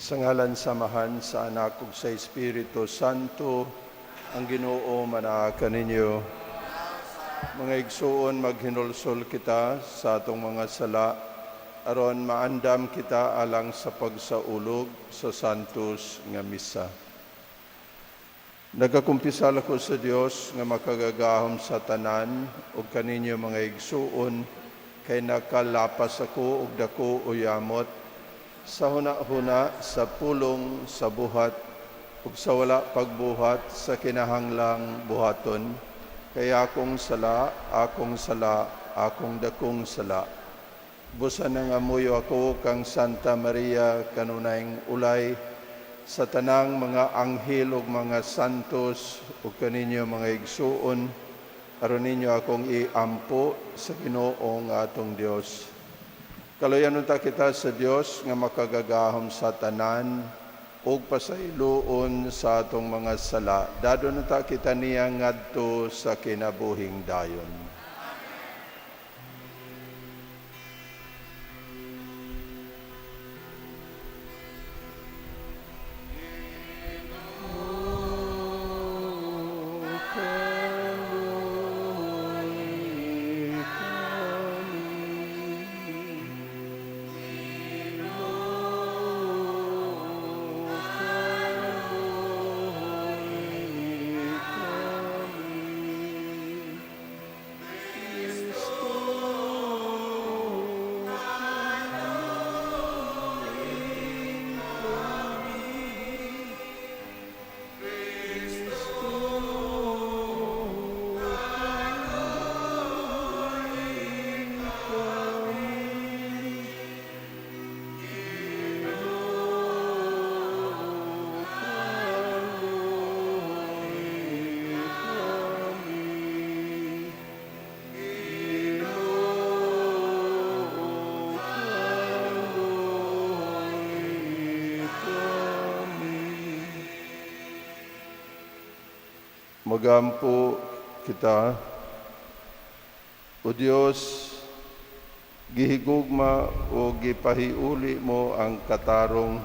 Sa ngalan sa Amahan, sa Anak ug sa Espiritu Santo, ang Ginoo manaa kaninyo. Mga igsuon, maghinulsol kita sa atong mga sala aron maandam kita alang sa pagsaulog sa Santos nga Misa. Nagakumpisal ako sa Dios nga makagagahom sa tanan ug kaninyo, mga igsuon, kay nakalapas ako og dako o yamot sa huna-huna, sa pulong, sa buhat ug sa wala pagbuhat sa kinahanglang buhaton, kay akong sala, akong sala, akong dakong sala. Busa nangamuyo ako kang Santa Maria, kanunayng ulay, sa tanang mga anghel ug mga santos, ug kaninyo, mga igsuon, aron ninyo akong iampo sa Ginoo nga atong Dios. Kaluyan unta kita sa Dios nga makagagahom sa tanan ug pasayloon sa atong mga sala. Dadon unta kita niya ngadto sa kinabuhing dayon. Magampo kita. O Dios, gihigugma o gipahiuli mo ang katarong.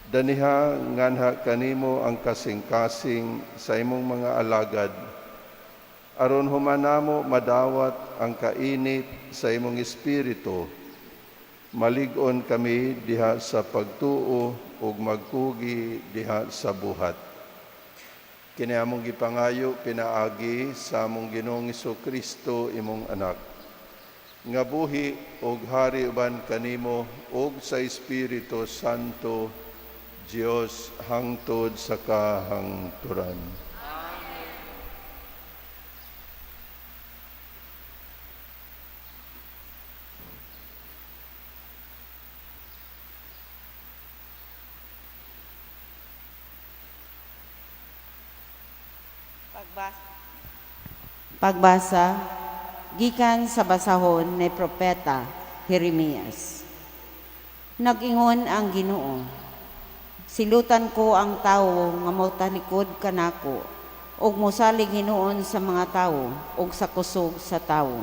Daniha nganha kanimo ang kasing-kasing sa imong mga alagad. Aron humanamo madawat ang kainit sa imong espiritu, malig-on kami diha sa pagtuo ug magkugi diha sa buhat. Kini among gipangayo pinaagi sa among Ginoong Kristo, imong anak, nga buhi og hari uban kanimo ug sa Espiritu Santo, Dios hangtod sa kahangturan. Pagbasa. Pagbasa gikan sa basahon ni Propeta Jeremias. Nag-ingon ang Ginoo, "Silutan ko ang tawo nga motalikod kanako ug mosalig hinuon sa mga tawo ug sa kusog sa tawo.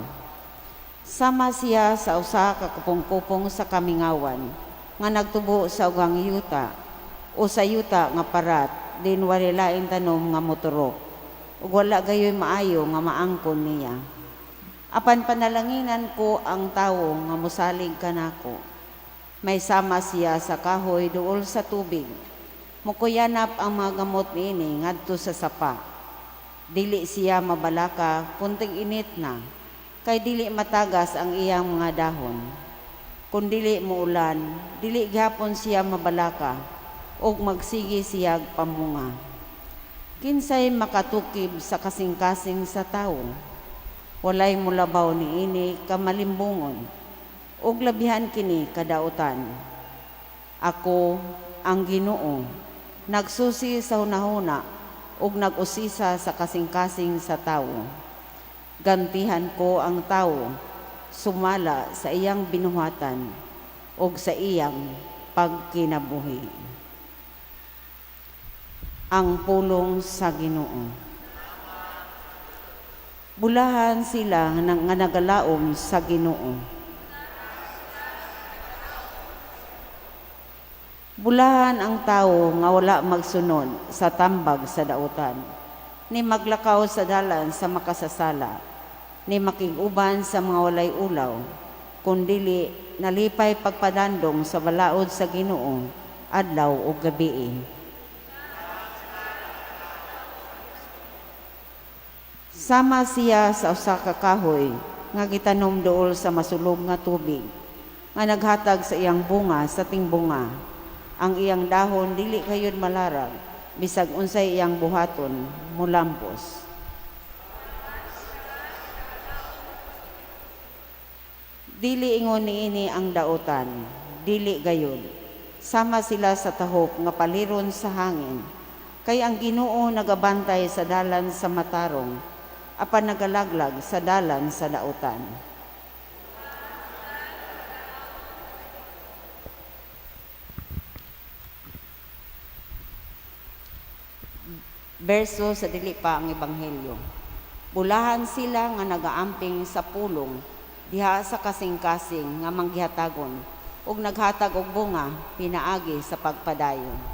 Sama siya sa usa ka kupong-kupong sa kamingawan nga nagtubo sa ugang yuta o sa yuta nga parat, din walay laing tanom nga moturok ug wala gayoy maayo nga maangkon niya. Apan panalanginan ko ang tawo nga mosalig kanako. May sama siya sa kahoy duol sa tubig. Mukuyanap ang mga gamot niini ngadto sa sapa. Dili siya mabalaka kung ting-init na, kay dili matagas ang iyang mga dahon. Kung dili muulan, dili gihapon siya mabalaka, ug magsige siyag pamunga. Kinsay makatukib sa kasing-kasing sa tawo? Walay molabaw niini kamalimbungon, ug labihan kini kadautan. Ako, ang Ginoo, nagsusi sa hunahuna ug nag-usisa sa kasing-kasing sa tawo. Gantihan ko ang tawo sumala sa iyang binuhatan ug sa iyang pagkinabuhi." Ang pulong sa Ginoo. Bulahan sila nga nagalaom sa Ginoo. Bulahan ang tawo nga wala magsunod sa tambag sa dautan, ni maglakaw sa dalan sa makasasala, ni makig-uban sa mga walay ulaw, kundili nalipay pagpadandong sa balaod sa Ginoo adlaw ug gabii. Sama siya sa usa ka kahoy nga gitanom duol sa masulog nga tubig, nga naghatag sa iyang bunga sa tingbunga. Ang iyang dahon dili kayod malarag, bisag unsay iyang buhaton molampos. Dili ingon niini ang dautan, dili gayud. Sama sila sa tahop nga paliron sa hangin. Kay ang Ginoo nagabantay sa dalan sa matarong, apan nagalaglag sa dalan sa dautan. Berso sa dili pa ang ebanghelyo. Bulahan sila nga nagaamping sa pulong diha sa kasing-kasing nga manggihatagon ug naghatag og bunga pinaagi sa pagpadayon.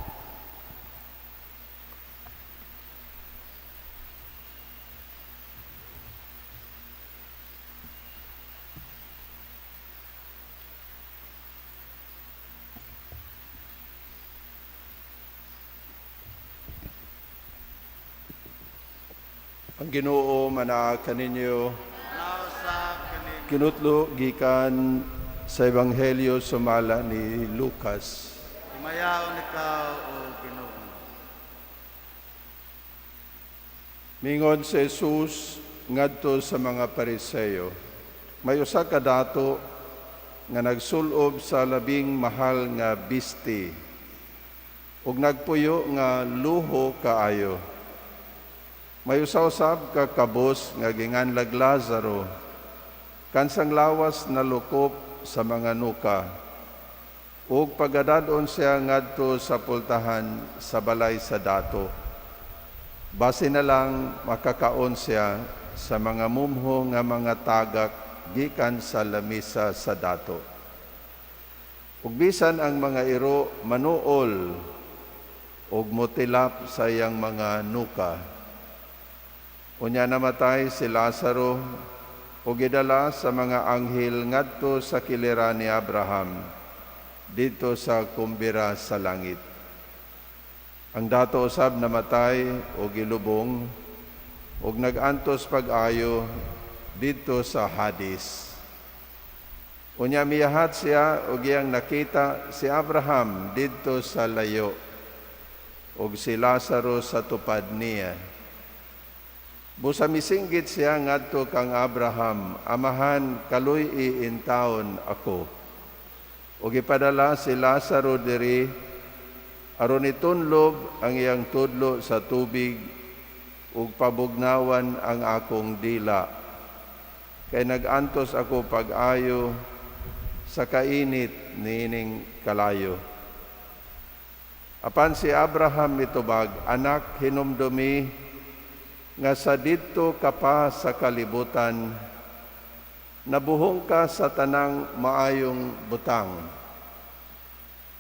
Ang Ginoo manaa kaninyo. Kinutlo gikan sa Ebanghelyo sumala ni Lucas. Himayaon ikaw, O Ginoo. Mingon si Jesus ngadto sa mga Pariseo, may usa ka dato nga nagsulob sa labing mahal nga bisti ug nagpuyo nga luho kaayo. May usa-usab ka kabos nga ginganlag Lazaro, kansang lawas nalukop sa mga nuka, ug pagadadon siya ngadto sa pultahan sa balay sa dato. Base na lang makakaon siya sa mga mumho nga mga tagak gikan sa lamisa sa dato. Ug bisan ang mga iro manuol ug motilap sa iyang mga nuka. Unya namatay si Lazaro ug gidala sa mga anghel ngadto sa kilira ni Abraham didto sa kumbira sa langit. Ang dato usab namatay ug gilubong ug nag-antos pag-ayo didto sa Hades. Unya miyahat siya ug iyang nakita si Abraham didto sa layo ug si Lazaro sa tupad niya. Busa misinggit siya ngadto kang Abraham, amahan kaluy-i intawon ako. Ug ipadala si Lazaro diri aron itunlob ang iyang tudlo sa tubig ug pabugnawan ang akong dila. Kay nag-antos ako pag-ayo sa kainit niining kalayo. Apan si Abraham mitubag, anak, hinumdumi nga sa didto ka pa sa kalibutan, nabuhong ka sa tanang maayong butang.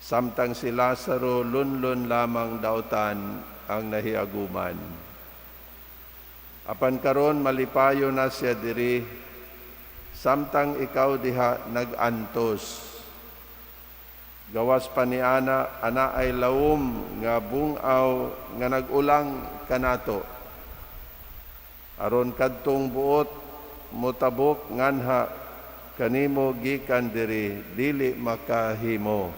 Samtang si Lazaro lunlun lamang dautan ang nahiaguman. Apan karon malipayo na siya diri, samtang ikaw diha nag-antos. Gawas pa ni ana, ana ay lawom nga bungaw nga nag-ulang kanato. Aron kadtong buot motabok nganha kanimo gikan diri dili makahimo.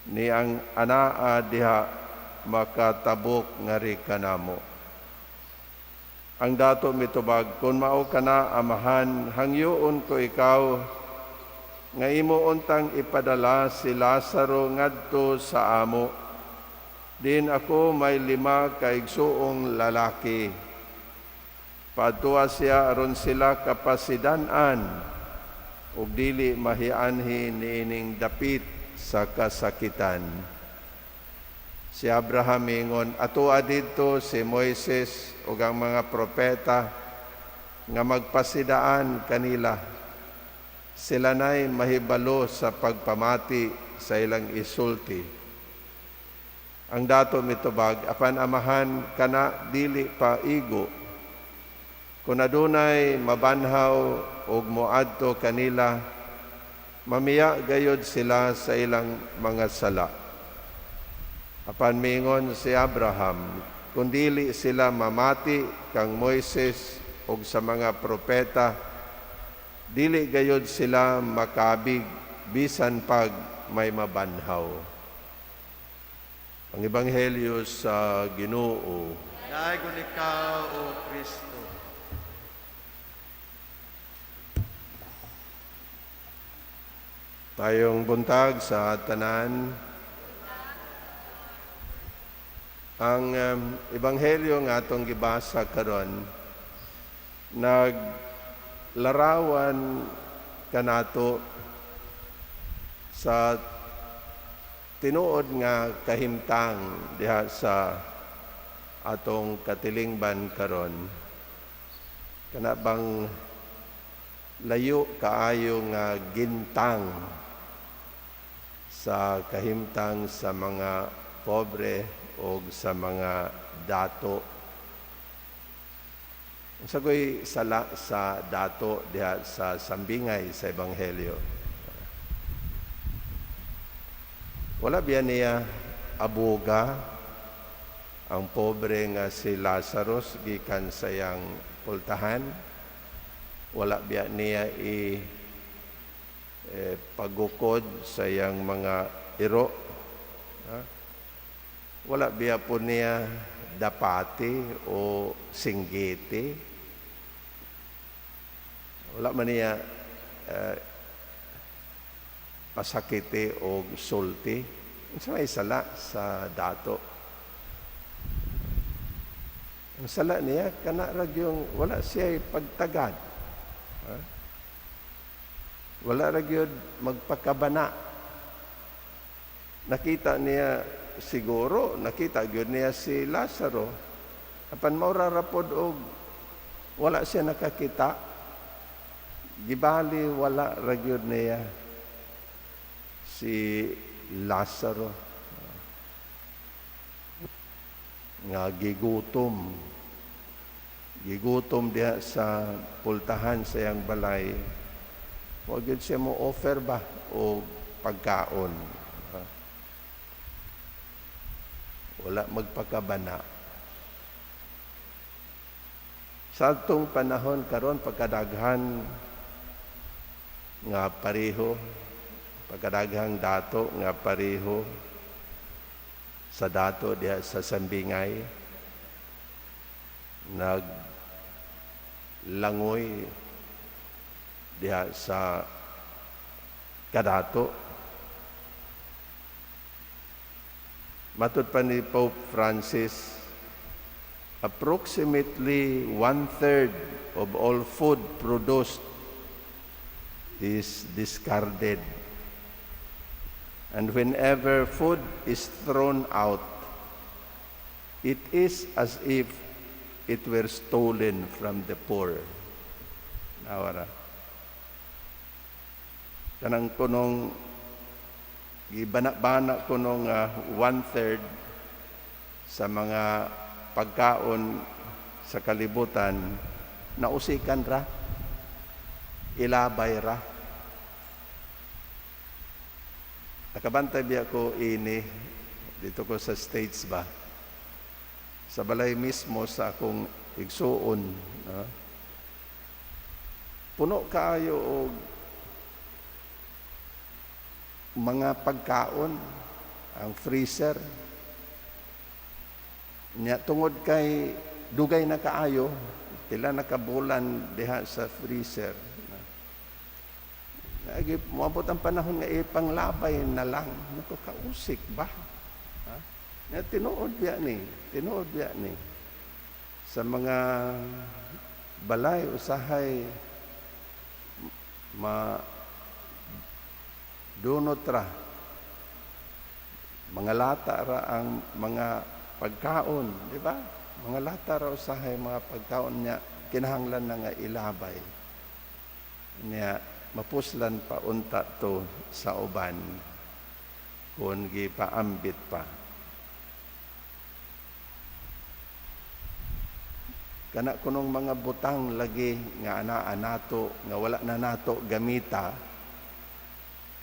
Ni ang anaa diha makatabok ngari kanamo. Ang dato mitubag, kun mao kana amahan, hangyoon ko ikaw nga imo untang ipadala si Lazaro ngadto sa amo. Din ako may 5 ka igsuong lalaki. Padua siya aron sila kapasidan-an ug dili mahianhi niining dapit sa kasakitan. Si Abraham ingon, atoa didto si Moises ug ang mga propeta nga magpasidaan kanila. Sila nay mahibalo sa pagpamati sa ilang isulti. Ang dato mitubag, "Apan amahan, kana dili pa igo. Kung adunay mabanhaw og moadto kanila, mamiya gayod sila sa ilang mga sala." Apan mingon si Abraham, "Kung dili sila mamati kang Moises og sa mga propeta, dili gayod sila makabig bisan pag may mabanhaw." Ang Ebanghelyo sa Ginoo. Daygon ikaw, O Kristo. Maayong buntag sa tanan. Ang ebanghelyo nga atong gibasa karon naglarawan kanato sa tinuod nga kahimtang diha sa atong katilingban karon, kana bang layo kaayo nga gintang sa kahimtang sa mga pobre o sa mga dato. Unsa ko'y sala sa dato diha sa sambingay sa ebanghelyo? Wala biya niya abuga ang pobre nga si Lazarus gikan sa iyang pultahan? Wala biya niya i pagukod sa iyang mga iro? Ha? Wala biya po niya dapati o singgiti? Wala man niya pasakiti o sulti? Unsa may sala sa dato? Ang sala niya, kana ra gyung wala siya pagtagad. Ha? Wala ra gyud magpakabana. Nakita niya siguro, nakita gyud niya si Lazaro. Apan maura ra pod og wala siya nakakita. Gibali wala ra gyud niya si Lazaro nga gigutom. Gigutom diha sa pultahan sa iyang balay. Wa gyud siya mo offer ba o pagkaon. Wala magpakabana. Sa atong panahon karon, pagkadaghan nga pareho, pagkadaghang dato nga pareho sa dato diha sa sambingay, naglangoy diha sa kadato. Matud pa ni Pope Francis, approximately 1/3 of all food produced is discarded. And whenever food is thrown out, it is as if it were stolen from the poor. Nawara. Kanang kunong gibana-bana kunong 1/3 sa mga pagkaon sa kalibutan, nausikan ra, ilabay ra. Nakabantay biya ko ini dito ko sa States ba, sa balay mismo sa akong igsuon, no? Puno kaayo og mga pagkaon ang freezer. Nya tungod kay dugay na kaayo, pila na kabulan diha sa freezer. Lagi, moabot ang panahon nga ipanglabay na lang. Naku, kausik ba? Ha? Nga, tinuod biya ni, tinuod biya ni. Sa mga balay, usahay, ma dunot ra. Mga lata ra ang mga pagkaon, di ba? Mga lata ra usahay mga pagkaon niya, kinahanglan na nga ilabay. Niya, mapuslan pa unta to sa uban kung gipaambit pa. Kana kunong mga butang lagi nga anaa nato nga wala na nato gamita,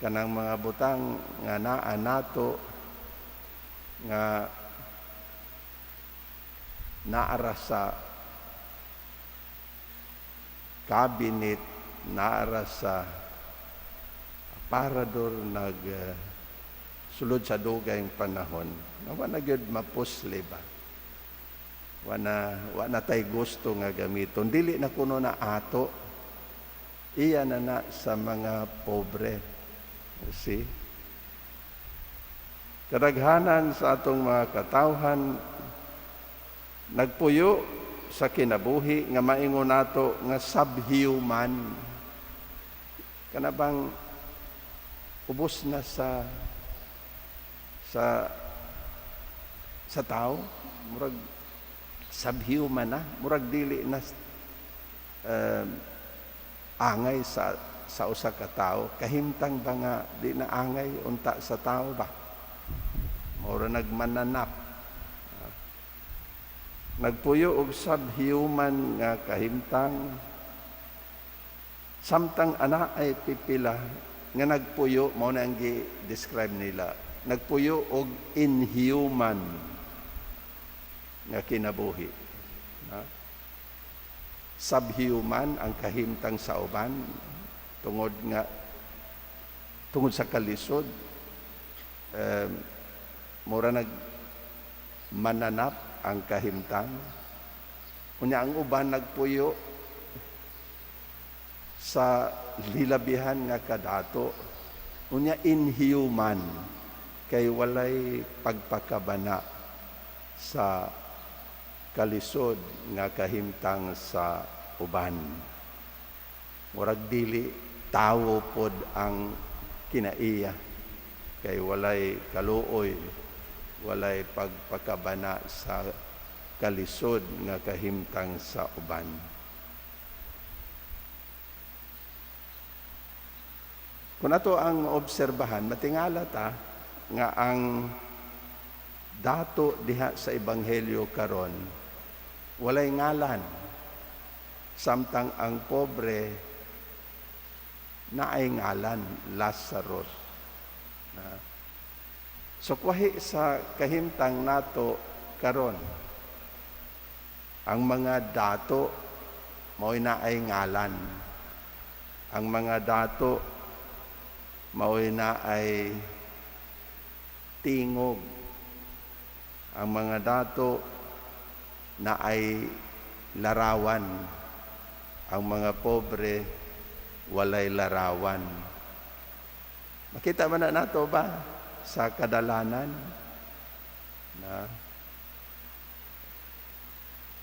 kanang mga butang nga naa nato nga naara sa cabinet, naara sa aparador, nag sulod sa dugayng panahon nga wa na gyud mapusli ba, wa na tay gusto nga gamiton, dili na kuno na ato, iya na na sa mga pobre. You see, kadaghanan sa atong mga katawhan nagpuyo sa kinabuhi nga maingon nato nga subhuman, kana bang ubos na sa tao, murag subhuman na, murag dili na angay sa usa ka tawo, kahimtang ba nga di na angay unta sa tao ba, mura nagmananap, nagpuyo og subhuman nga kahimtang, samtang ana ay pipila nga nagpuyo, mao na ang gi-describe nila, nagpuyo og inhuman nga kinabuhi. Ha? Subhuman ang kahimtang sa uban tungod sa kalisod, mura nag mananap ang kahimtang. Unya ang uban nagpuyo sa lilabihan nga kadato, unya inhuman kay walay pagpakabana sa kalisod nga kahimtang sa uban, murag dili tawo pod ang kinaiya kay walay kaluoy, walay pagpakabana sa kalisod nga kahimtang sa uban. Kung ato ang obserbahan, matingala ta nga ang dato diha sa ebanghelyo karon walay ngalan, samtang ang pobre naay ngalan, Lazarus. Na. So kwahi sa kahimtang nato karon, ang mga dato mao'y naay ngalan. Ang mga dato mao'y naay tingog. Ang mga dato naay larawan. Ang mga pobre walay larawan. Makita man na nato ba sa kadalanan na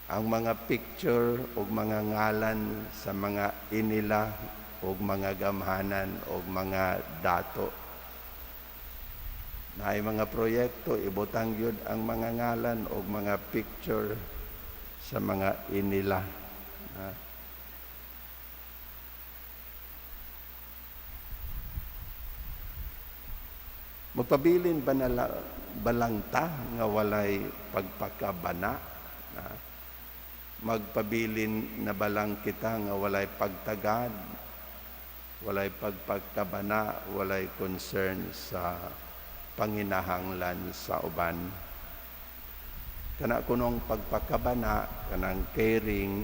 ang mga picture o mga ngalan sa mga inila o mga gamhanan o mga dato. Naay mga proyekto, ibutang gyud ang mga ngalan o mga picture sa mga inila. Na. Magpabilin ba na balangta nga walay pagpakabana? Na. Magpabilin na balang kita nga walay pagtagad, walay pagpagkabana, walay concern sa panginahanglan sa uban? Kana kunong pagpakabana, kanang caring,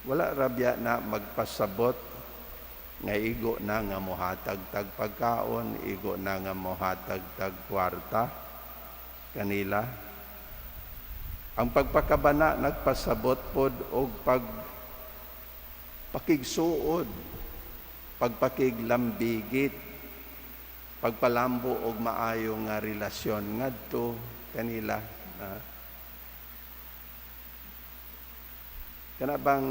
wala rabya na magpasabot nga igo na nga mohatag tag pagkaon, igo na nga mohatag tag kwarta kanila. Ang pagpakabana nagpasabot pod og pagpakigsuod, pagpakiglambigit, pagpalambo og maayo nga relasyon ngadto kanila. Kana bang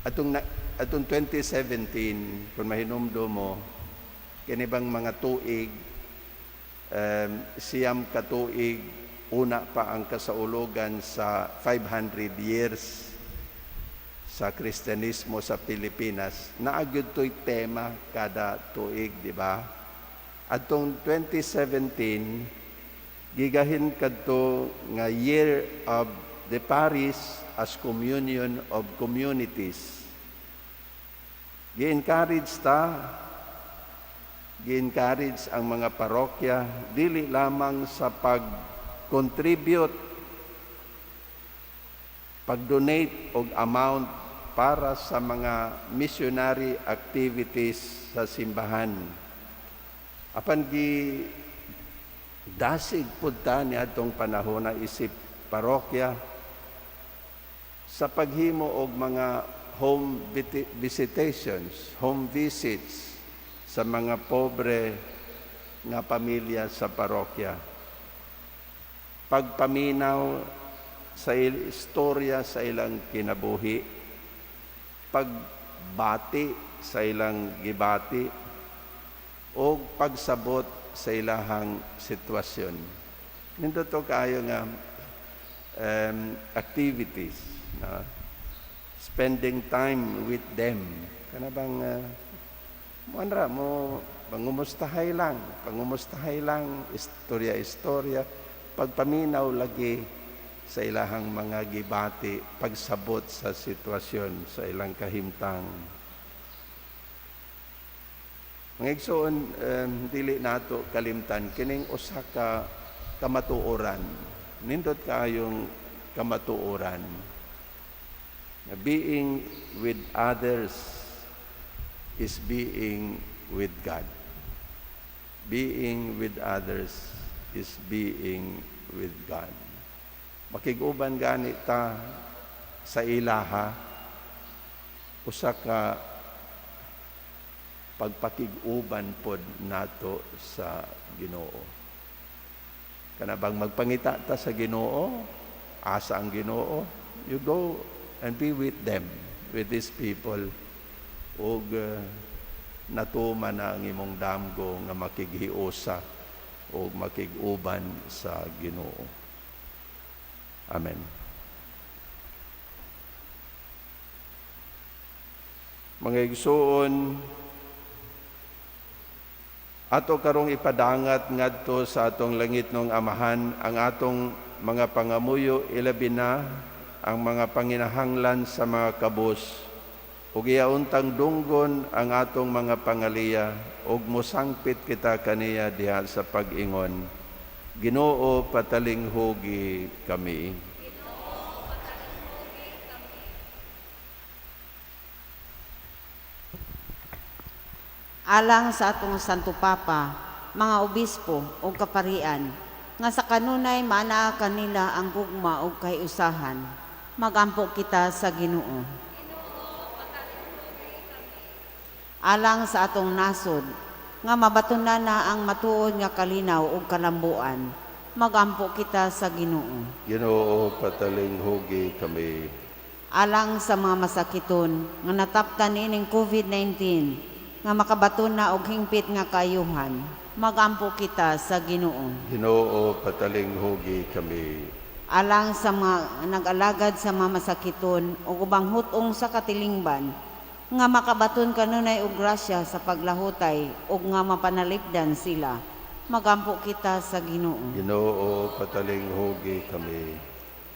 atong 2017, kung mahinumdum mo, kini bang mga tuig, 9 ka tuig una pa ang kasaulugan sa 500 years sa Kristyanismo sa Pilipinas. Naa gyud to'y tema kada tuig, di ba? Atong 2017, Gigahin kadto nga Year of the Parish as Communion of Communities. Gi-encourage ta, gi-encourage ang mga parokya dili lamang sa pag-contribute, pag-donate og amount para sa mga missionary activities sa simbahan. Apan gi dasig pud ta niadtong panahon na isip parokya sa paghimo og mga home visitations, home visits sa mga pobre nga pamilya sa parokya. Pagpaminaw sa istorya sa ilang kinabuhi, pagbati sa ilang gibati, o pagsabot sa ilahang sitwasyon. Nindot kaayo nga activities, no? Spending time with them. Kana bang mo mo pangumustahay lang, istorya-istorya, pagpaminaw lagi sa ilahang mga gibati, pagsabot sa sitwasyon sa ilang kahimtang. Mga igsoon, dili nato kalimtan kining usa ka kamatuoran. Nindot kaayong kamatuoran. Being with others is being with God. Being with others is being with God. Makig-uban gani ta sa ilaha, usa ka pagpakig-uban pod nato sa Ginoo. Kana bang magpangita ta sa Ginoo, asa ang Ginoo, you go and be with them, with these people, ug natuman na ang imong damgo nga makighiusa o makig-uban sa Ginoo. Amen. Mga igsuon, ato karong ipadangat ngadto sa atong langitnong Amahan ang atong mga pangamuyo, ilabi na ang mga panginahanglan sa mga kabus, ug iauntang dunggon ang atong mga pangaliya, ug mosangpit kita kaniya diha sa pag-ingon, Ginoo, patalinghugi kami. Alang sa atong Santo Papa, mga obispo ug kaparian, nga sa kanunay maanaa kanila ang gugma ug kahiusahan, magampo kita sa Ginoo. Alang sa atong nasod, nga mabatunan na ang matuod nga kalinaw ug kalambuan, magampo kita sa Ginoo. Ginoo, patalinghugi kami. Alang sa mga masakiton nga nataptan niining COVID-19, nga makabaton na og hingpit nga kaayuhan, magampo kita sa Ginoo. Ginoo, patalinghugi kami. Alang sa mga nag-alagad sa mga masakiton ug ubang hut-ong sa katilingban, nga makabaton kanunay og grasya sa paglahutay ug nga mapanalipdan sila, magampo kita sa Ginoo. Ginoo, patalinghugi kami.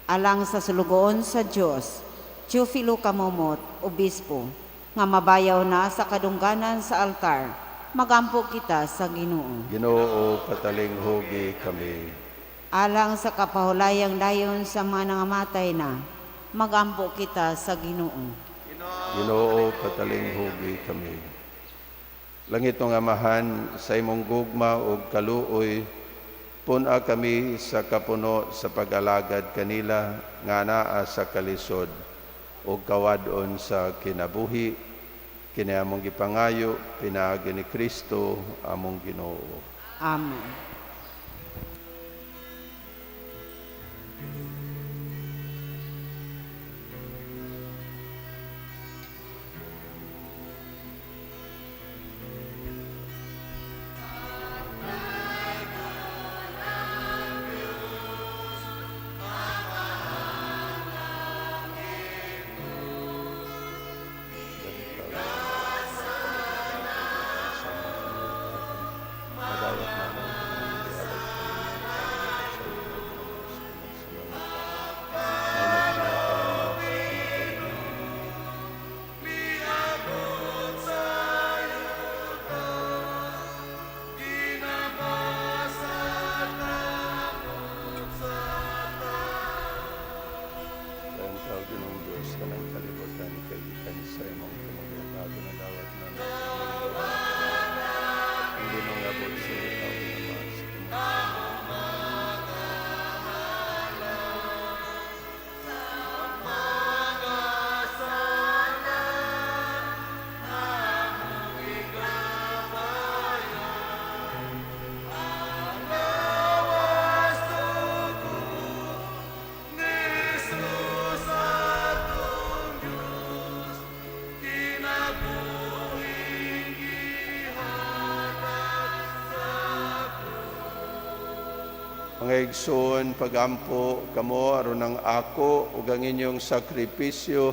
Alang sa sulugoon sa Dios, Teofilo Camomot, Obispo, nga mabayaw na sa kadungganan sa altar, magampo kita sa Ginoo. Ginoo, patalinghugi kami. Alang sa kapahulayang dayon sa mga nangamatay na, magampo kita sa Ginoo. Ginoo, patalinghugi kami. Langit ng Amahan, sa imong gugma ug kaluoy, pun-a kami sa kapuno sa pag-alagad kanila nga naa sa kalisod ug kawad-on sa kinabuhi, kini among gipangayo pinaagi ni Kristo among Ginoo. Amen. Madawat na. Mga igsoon, pagampo kamo aron ang ako ug ang inyong sakripisyo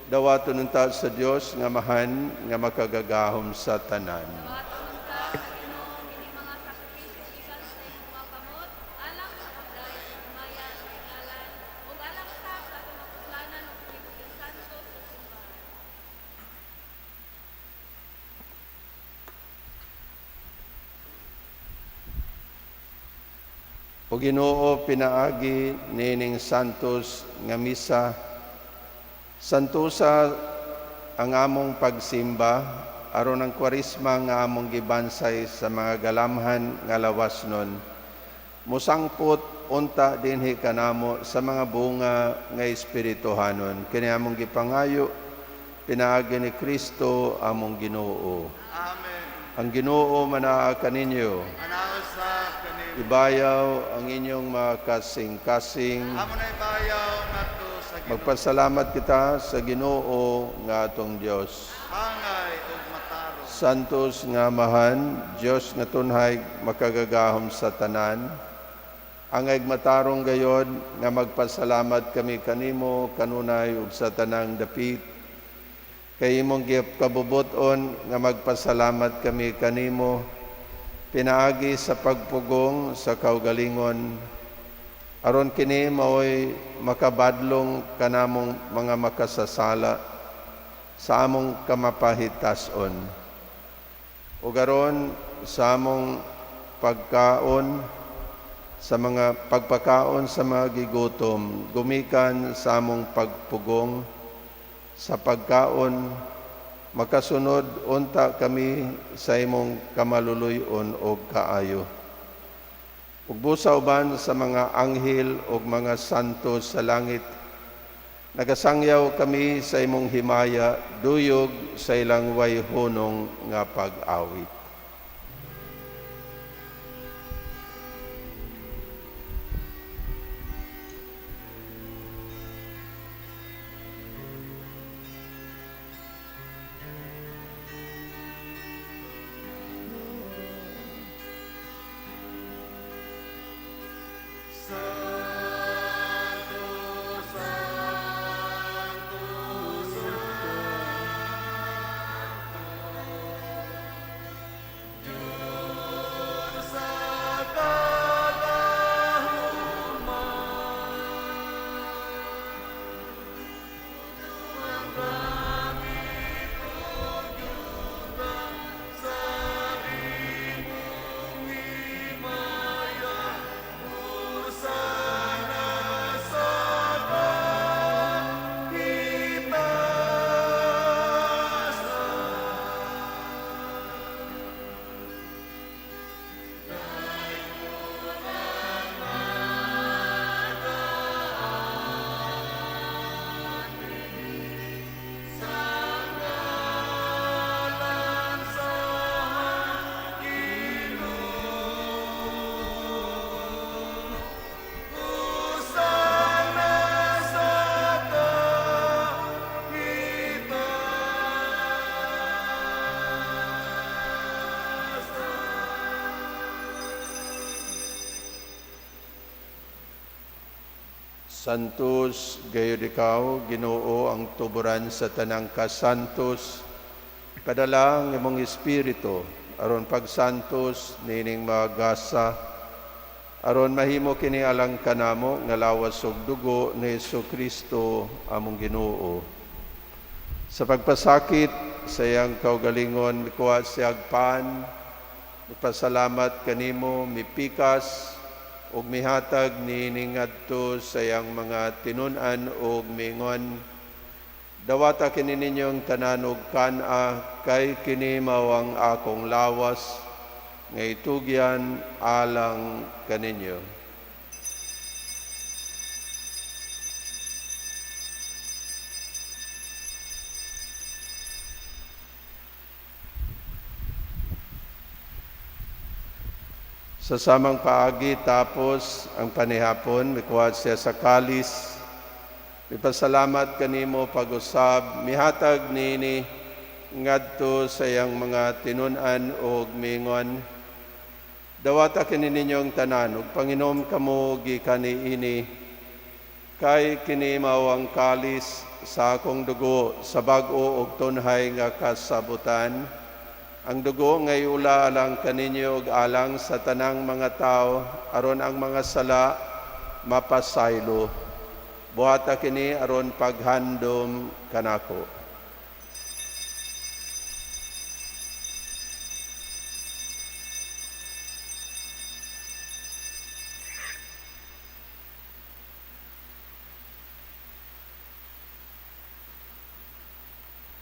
dawaton unta sa Dios nga Amahan nga makagagahom sa tanan. Dawaton unta sa Ginoo kining mga sakripisyo gikan sa imong mga kamot, alang sa pagdayeg sa himaya sa iyang ngalan ug alang sa atong mapuslanan ug tibuok santo sa simbahan. O Ginoo, pinaagi niining santos nga misa, santosa ang among pagsimba aron ang Kwaresma nga among gibansay sa mga galamhan nga lawas nun mosangpot unta dinhi kanamo sa mga bunga nga espirituhanon. Kini among gipangayo pinaagi ni Kristo among Ginoo. Amen. Ang Ginoo manaa kaninyo. Anaos sa kanimo. Ibayaw ang inyong mga kasing-kasing. Amo na ibayaw ngadto sa Ginoo. Magpasalamat kita sa Ginoo nga atong Dios. Angay ug matarong. Santos nga Amahan, Dios nga tunhay makagagahom sa tanan. Angay matarong gayod nga magpasalamat kami kanimo kanunay ug sa tanang dapit. Kay imong gikabubut-on nga magpasalamat kami kanimo pinaagi sa pagpugong sa kaugalingon, aron kini maoy makabadlong kanamong mga makasasala sa among kamapahitason, ug aron sa among pagkaon sa mga pagpakaon sa mga gigutom, gumikan sa among pagpugong sa pagkaon, makasunod unta kami sa imong kamaluluy-on og kaayo. Ug busa uban sa mga anghel ug mga santo sa langit, nagasangyaw kami sa imong himaya, duyog sa ilang way hunong nga pag-awit. Santos gayud ikaw, Ginoo, ang tuburan sa tanang kasantos. Padala ang imong espiritu aron pagsantos niining mga gasa, aron mahimo kini alang kanamo nga lawas ug dugo ni Hesukristo among Ginoo. Sa pagpasakit sa iyang kaugalingon, mikuha siyag pan, mipasalamat kanimo, mipikas ug mihatag niini ngadto sa iyang mga tinun-an ug miingon: "Dawata kini ninyong tanan ug kan-a, kay kini mao ang akong lawas nga itugyan alang kaninyo." Sa samang paagi, tapos ang panihapon, mikuha siya sa kalis, mipasalamat kanimo pag-usab, mihatag niini ngadto sa iyang mga tinun-an og mingon: Dawata kini ninyong tanan ug panginom kamo gikan niini, kay kini mao ang kalis sa akong dugo sa bag-o ug tunhay nga kasabutan. Ang dugo nga iula alang kaninyo ug alang sa tanang mga tawo aron ang mga sala mapasaylo. Buhata kini aron paghandom kanako.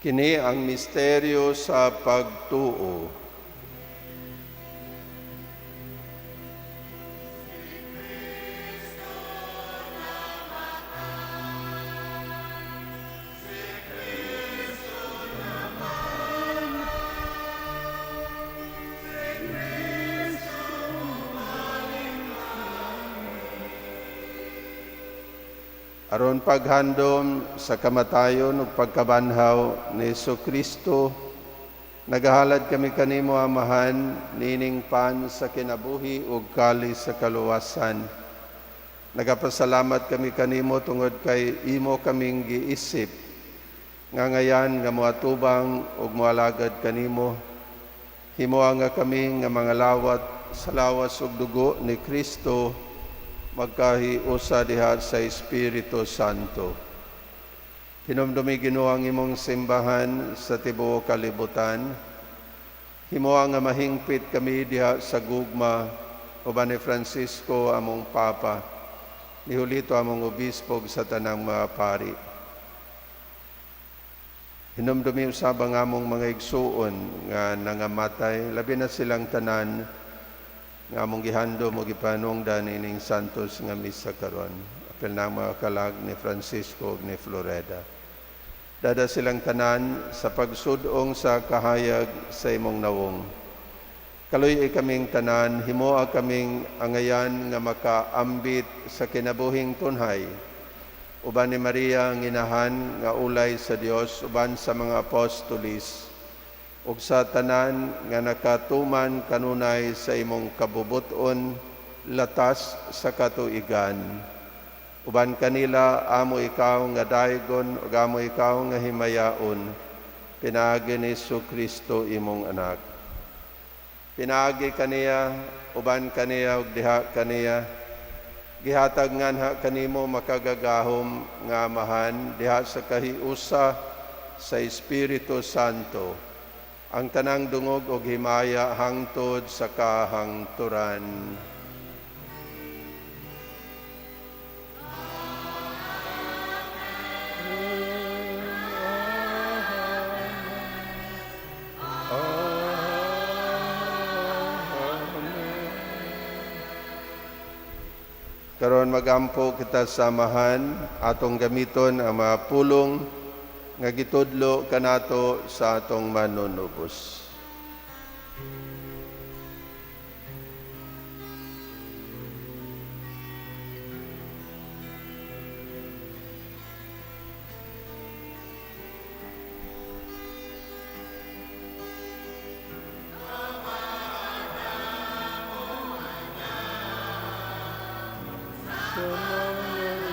Kini ang misteryo sa pagtuo. Aron paghandom sa kamatayon ug pagkabanhaw ni Kristo, nagahalad kami kanimo, Amahan, nining pan sa kinabuhi ug kalis sa kaluwasan. Nagapasalamat kami kanimo tungod kay imo kaming giisip nga ngayan nga moatubang ug moalagad kanimo. Himoa nga kami nga mga lawat sa lawas ug dugo ni Kristo magkahiusa diha sa Espiritu Santo. Hinumdumi, Ginoo, ang imong simbahan sa tibuok kalibutan. Himoa nga mahingpit kami diha sa gugma uban ni Francisco among Papa, ni Julito among Obispo ug sa tanang mga pari. Hinumdumi usab ang among mga igsuon nga nangamatay, labi na silang tanan nga among gihandom o gipanungdan ining santos nga misa karon. Apil na ang mga kalag ni Francisco ug ni Floreda. Dada silang tanan sa pagsudong sa kahayag sa imong nawong. Kaluy-i kaming tanan, himoa kaming angayan nga makaambit sa kinabuhing tunhay. Uban ni Maria ang inahan nga ulay sa Dios, uban sa mga apostolis, ug sa tanan nga nakatuman kanunay sa imong kabubuton latas sa katuigan. Uban kanila amo ikaw nga daygon ug amo ikaw nga himayaon, pinaagi ni Kristo imong anak. Pinaagi kaniya, uban kaniya ug diha kaniya, gihatag nganha kanimo makagagahom nga Amahan diha sa kahiusa sa Espiritu Santo ang tanang dungog og himaya hangtod sa kahangturan. Karon magampo kita sa Amahan, atong gamiton ang mga pulong nga gitudlo kanato sa atong manunubos. Sa mga langit,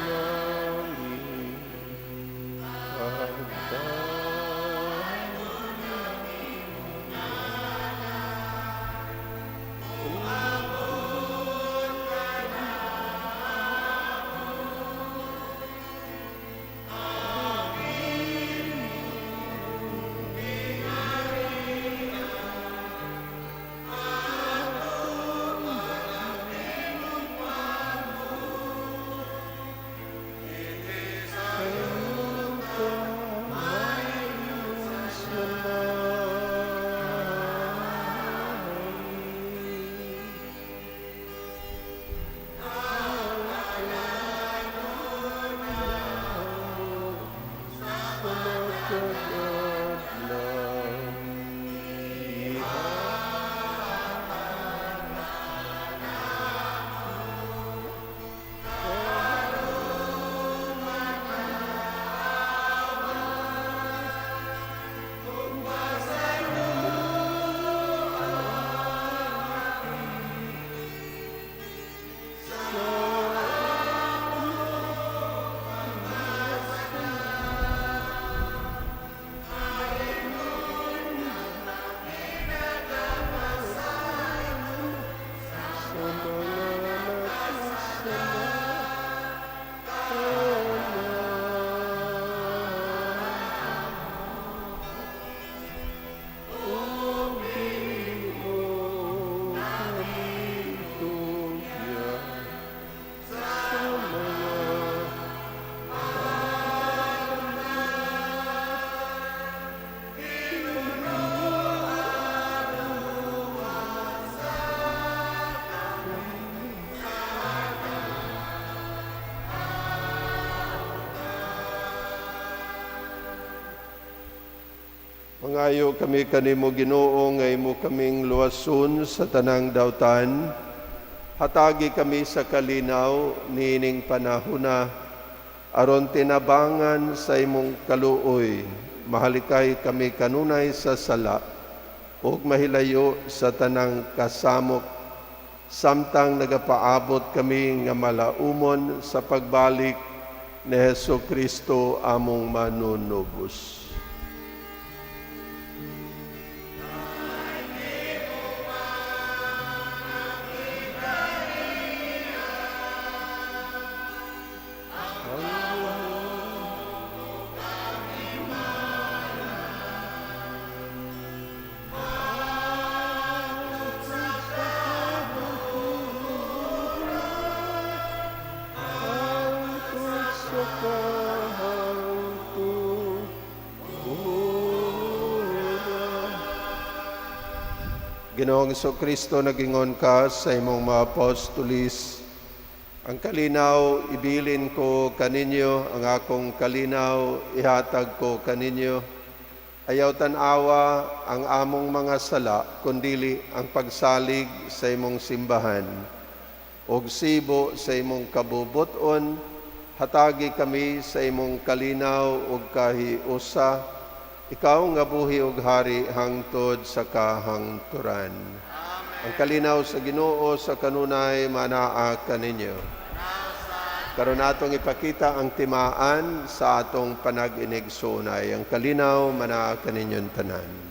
Mangayo kami kanimo, Ginoo, nga imo kaming luwason sa tanang dautan. Hatagi kami sa kalinaw niining panahona aron tinabangan sa imong kaluoy mahalikay kami kanunay sa sala ug mahilayo sa tanang kasamok samtang nagapaabot kami nga malaumon sa pagbalik ni Hesus Kristo among manunubos. Sa kahangturan. Ginoong Kristo, nagingon ka sa imong mga apostolis, "Ang kalinaw ibilin ko kaninyo, ang akong kalinaw ihatag ko kaninyo. Ayaw tan-awa ang among mga sala, kundili ang pagsalig sa imong simbahan. Og sibo sa imong kabubuton, hatagi kami sa imong kalinaw ug kahiusa, ikaw nga buhi ug hari hangtod sa kahangturan." Ang kalinaw sa Ginoo sa kanunay manaa kaninyo. Karon atong ipakita ang timaan sa atong panag-inigsuonay. Ang kalinaw manaa kaninyong tanan.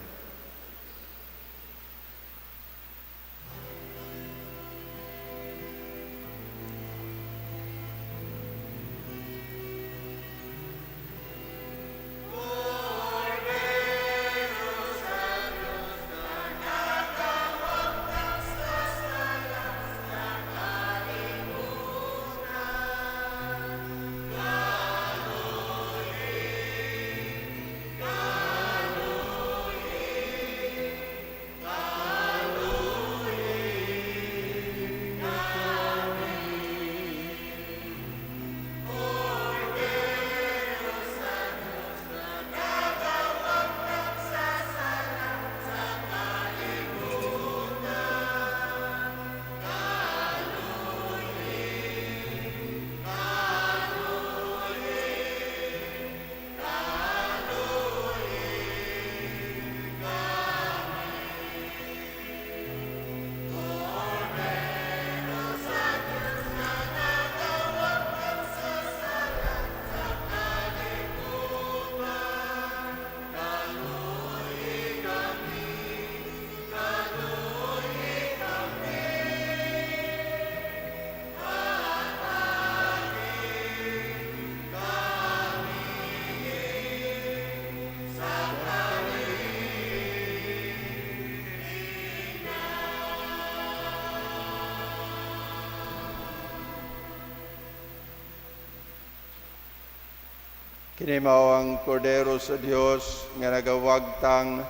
Kini mao ang Kordero sa Dios nga nagawagtang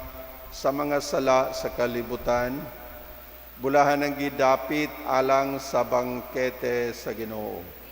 sa mga sala sa kalibutan. Bulahan ang gidapit alang sa bangkete sa Ginoo.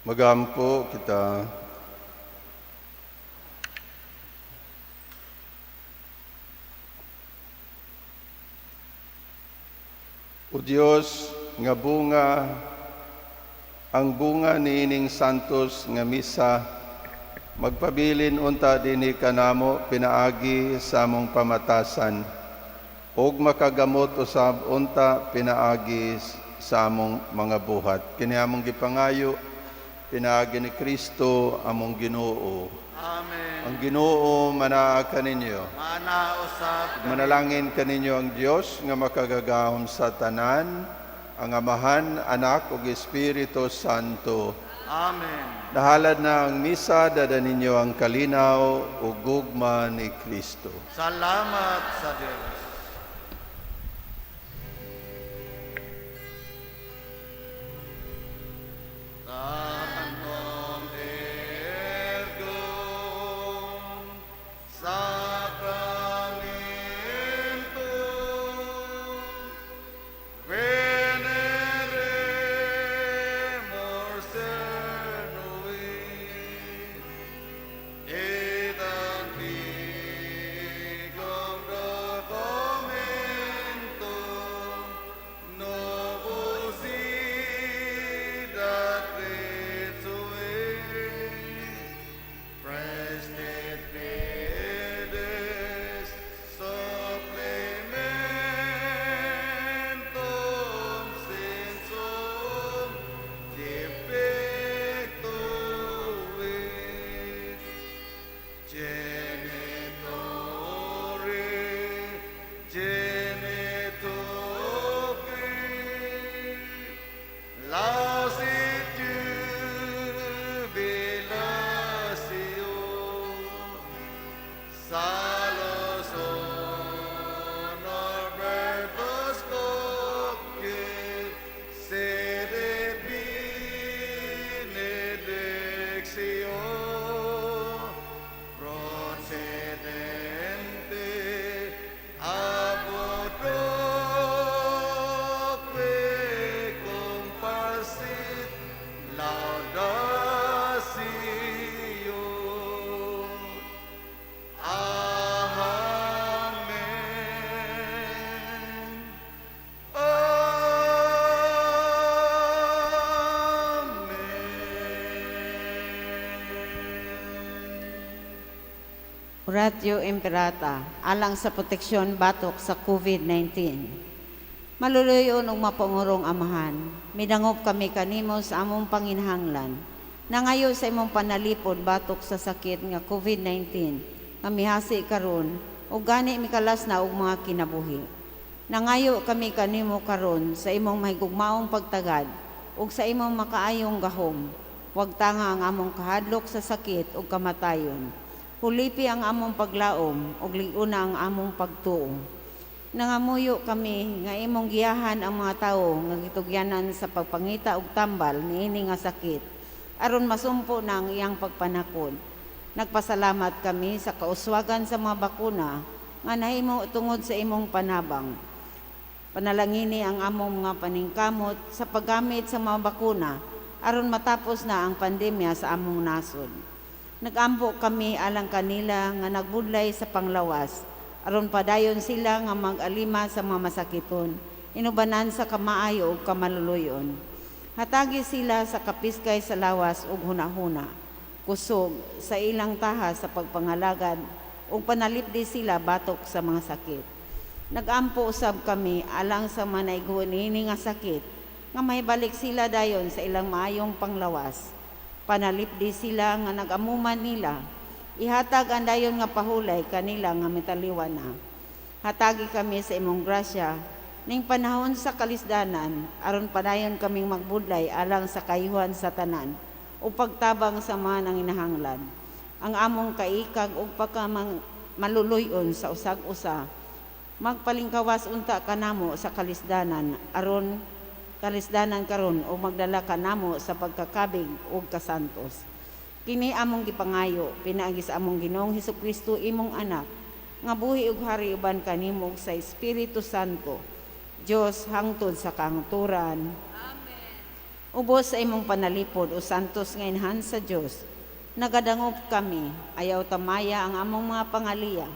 Magampo kita. O Dios, nga bunga ang bunga niining santos nga misa magpabilin unta dinhi kanamo pinaagi sa among pamatasan ug makagamot usab unta pinaagi sa among mga buhat. Kini among gipangayo pinaagi ni Kristo among Ginoo. Amen. Ang Ginoo manaa kaninyo. Mana usab. Manalangin kaninyo ang Dios nga makagagahom sa tanan, ang Amahan, Anak ug Espiritu Santo. Amen. Nahalad na ang misa, dada ninyo ang kalinaw ug gugma ni Kristo. Salamat sa Dios. Tantum ergo sacramentum veneremur cernui et anticum documentum novus dat retue prestet fides supplementum sensum defectuit Genitore, genitoque, lausit jubilatio, salus honor verbus coque, sede benedictio, procedente ab utroque comparsit laudatio. Amen. Amen. Oratio Imperata, alang sa proteksyon batok sa COVID-19. Maluluyon og mapangurong Amahan, midangop kami kanimo sa among panginhanglan. Nangayo sa imong panalipod batok sa sakit nga COVID-19, nga mihasi karon ug gani mikalas na og mga kinabuhi. Nangayo kami kanimo karon sa imong mahigugmaong pagtagad ug sa imong makaayong gahom. Wag tanga ang among kahadlok sa sakit ug kamatayon. Hulipi ang among paglaom ug lig-una ang among pagtuo. Nangamuyo kami nga imong giyahan ang mga tawo nga gitugyanan sa pagpangita og tambal niini nga sakit aron masumpo na ang iyang pagpanakod. Nagpasalamat kami sa kauswagan sa mga bakuna nga nahimo tungod sa imong panabang. Panalangini ang among mga paningkamot sa paggamit sa mga bakuna aron matapos na ang pandemya sa among nasod. Nagampo kami alang kanila nga nagbudlay sa panglawas aron padayon sila nga mag-alima sa mga masakiton, inubanan sa kamaayo ug kamaluluyon. Hatagi sila sa kapiskay sa lawas ug hunahuna, kusog sa ilang taha sa pagpangalagad ug panalipdi sila batok sa mga sakit. Nagampo usab kami alang sa mga naighuon niini nga sakit nga mahibalik sila dayon sa ilang maayong panglawas. Panalipdi sila nga nag-amuman nila. Ihatag ang dayon nga pahulay kanila nga mitaliwan na. Hatagi kami sa imong grasya ning panahon sa kalisdanan aron padayon kaming magbudlay alang sa kayuhan sa tanan o pagtabang sa mga nanginahanglan. Ang among kaikag ug pagkamang maluluyon sa usag-usa magpalingkawas unta kanamo sa kalisdanan aron kalisdanan karon o magdala kanamo sa pagkakabig ug kasantos. Kini among gipangayo pinaagi sa among Ginoong Hesukristo imong anak nga buhi ug hari uban kanimo ug sa Espiritu Santo. Dios hangtod sa kahangturan. Amen. Ubos sa imong panalipod o santos nga inahan sa Dios, nagadangop kami, ayaw tamaya ang among mga pangaliya.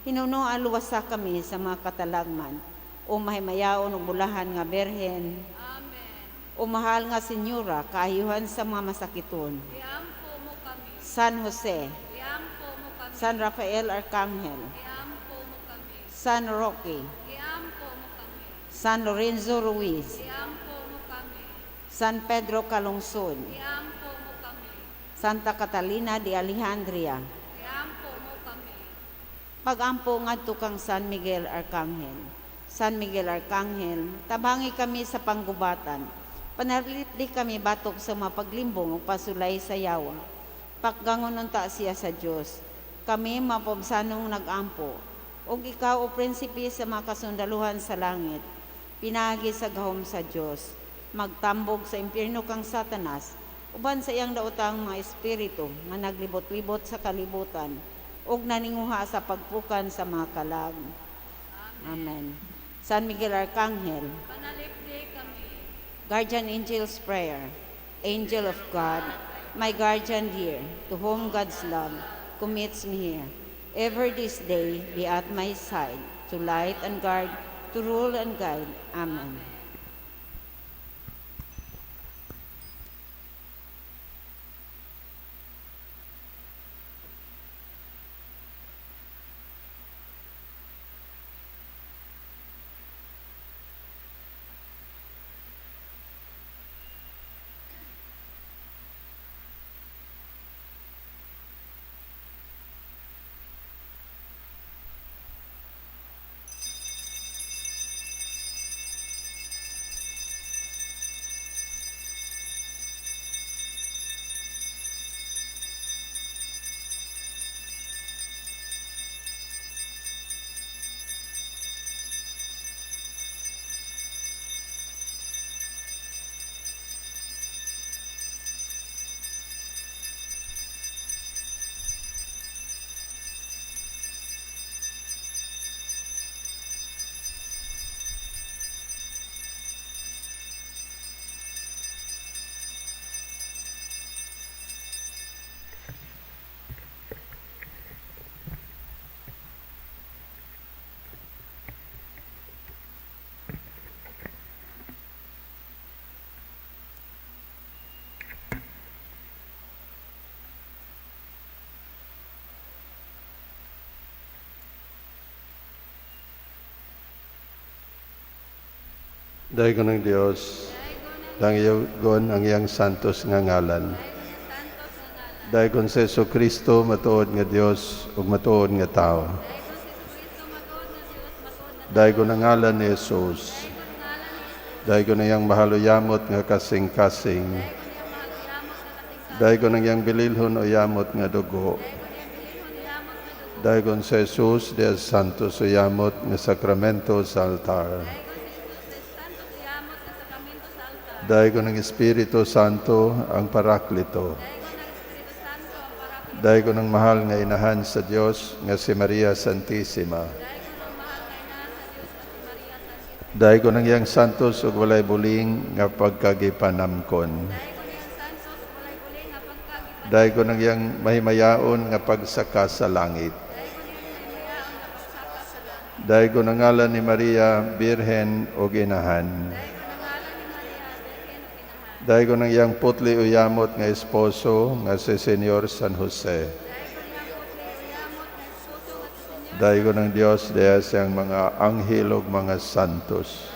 Hinuno luwasa kami sa mga katalagman, o mahimayaon ug bulahan nga Berhen. Amen. O mahal nga Senyora, kaayuhan sa mga masakiton. Iampo mo kami. San Jose, Iampo mo kami. San Rafael Arcangel, Iampo mo kami. San Roque, Iampo mo kami. San Lorenzo Ruiz, Iampo mo kami. San Pedro Calungsod, Iampo mo kami. Santa Catalina de Alejandria. Iampo mo kami. Pagampo ngadto kang San Miguel Arcangel. San Miguel Arcangel, tabangi kami sa panggubatan. Panalipdi kami batok sa mga paglimbong ug pasulay sa yawa. Pakgangon unta siya sa Dios. Kami mapobsanong nagampo. Ug ikaw o prinsipe sa mga kasundaluhan sa langit, pinaagi sa gahom sa Dios, magtambog sa impyerno kang Satanas, uban sa iyang daotang mga espiritu nga naglibot-libot sa kalibutan ug naninguha sa pagpukan sa mga kalag. Amen. San Miguel Arcangel, Panalipdi kami. Guardian Angel's Prayer. Angel of God, my guardian dear, to whom God's love commits me here, ever this day be at my side, to light and guard, to rule and guide. Amen. Daygon ang Dios, daygon ang iyang santos nga ngalan. Daygon sa Hesus Kristo matuod nga Dios ug matuod nga tawo. Daygon ang ngalan ni Jesus. Daygon ang iyang mahaluyamot nga kasing-kasing. Daygon ang iyang bililhon o yamot nga dugo. Daygon sa Jesus, Dios Santos o yamot nga sakramento sa altar. Daygon ang Espiritu Santo ang Paraklito. Daygon ang mahal nga inahan sa Dios nga si Maria Santissima. Daygon ang iyang santos ug walay buling nga pagkagipanamkon. Daygon ang iyang mahimayaon nga pagsaka sa langit. Daygon ang ngalan ni Maria, Birhen ug Inahan. Daygon ang iyang putli o yamot nga esposo nga si Senyor San Jose. Daygon ang Dios diha siyang mga anghel ug mga santos.